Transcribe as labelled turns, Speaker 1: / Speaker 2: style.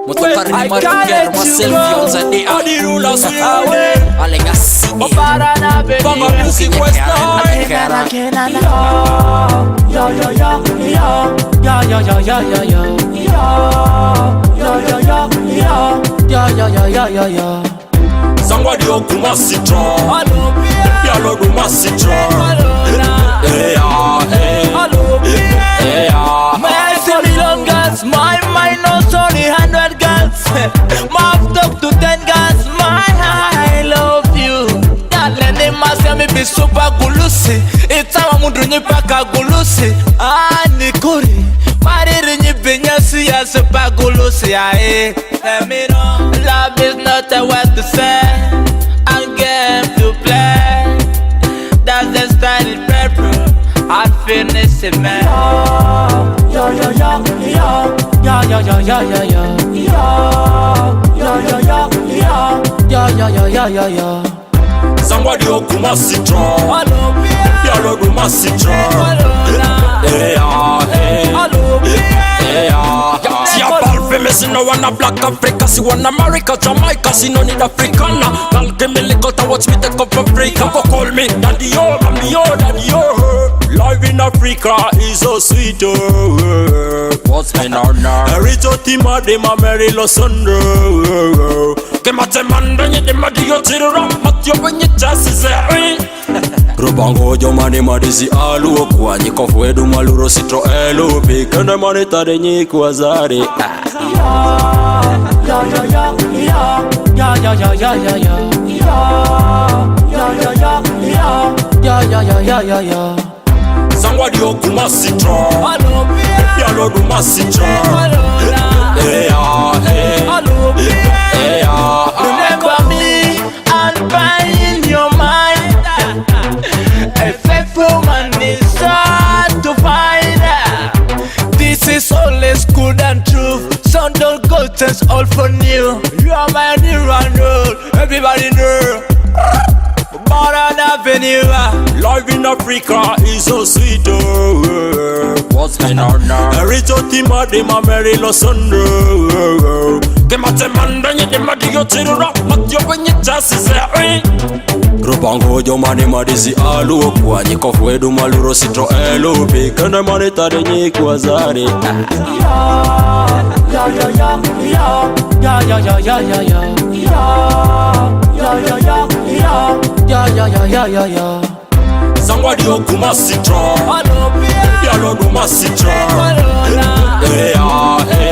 Speaker 1: Motokari
Speaker 2: I can't let you go.
Speaker 3: All the rulers we
Speaker 2: Oparana baby.
Speaker 3: Banga music West Side.
Speaker 2: Yo yo yo yo yo yo yo yo yo yo yo yo yo yo yo yo yo yo yo yo.
Speaker 3: Sangwadi okuma citron. Pialo do ma citron. Eh ah eh. Eh ah.
Speaker 2: My million girls, my mind not only 100 girls. My talk to 10 girls, my I love you. Darling, must me be super gulusi. It's our mundu nyipaka gulusi. Ah, nikuri. Mariri nyibinyasi ya super gulusi. Aye. Love is not a word to say. I'm game to play. That's the style in purple. I finish it, man. Yo yo yo yo yo yo yo yo yo yo yo yo yo yo yo yo yo yo yo.
Speaker 3: Sangwadi okuma citron. Pialo do ma citron. Eh ah eh. Eh ah. Si a parle mais si no wanna black Africa, si wanna America, Jamaica, si no need Africana. Girl, give me little to watch me take up Africa. Go call me daddy oh, mommy oh, daddy oh. Life in Africa is so sweet oh.
Speaker 1: What's been on now?
Speaker 3: Erito tima de ma Mary Losondro. Que mate mando nye de ma dio tiro matio benye chasi ze. Rubango jo mani madisi alu kwa nyiko fwedu maluro sitro elu pikende mani tade nyiku azari.
Speaker 2: Yo yo yo yo yo yo yo yo yo yo yo yo yo yo yo yo yo yo.
Speaker 3: Sangwadi okuma citron. Pialo do ma citron. Eh ah eh. Eh ah.
Speaker 2: Remember me and find in your mind. A faithful man is hard to find. This is always good and true. Some don't go change all for new. You are my new and road. Everybody know. Modern Avenue.
Speaker 3: Life in Africa is so sweet oh.
Speaker 1: What's been on now?
Speaker 3: Erito tima de ma Mary Losondro. Que mate mando nye de ma dio tiro matio benye chasi ze. Rubango jo mani madisi alu kwa nyiko fwedu maluro sitro elu pikende mani tade nyiku azari.
Speaker 2: Yo yo yo yo yo yo yo yo yo yo yo yo yo yo yo yo yo yo.
Speaker 3: Sangwadi okuma citron. Pialo do ma citron. Eh ah eh.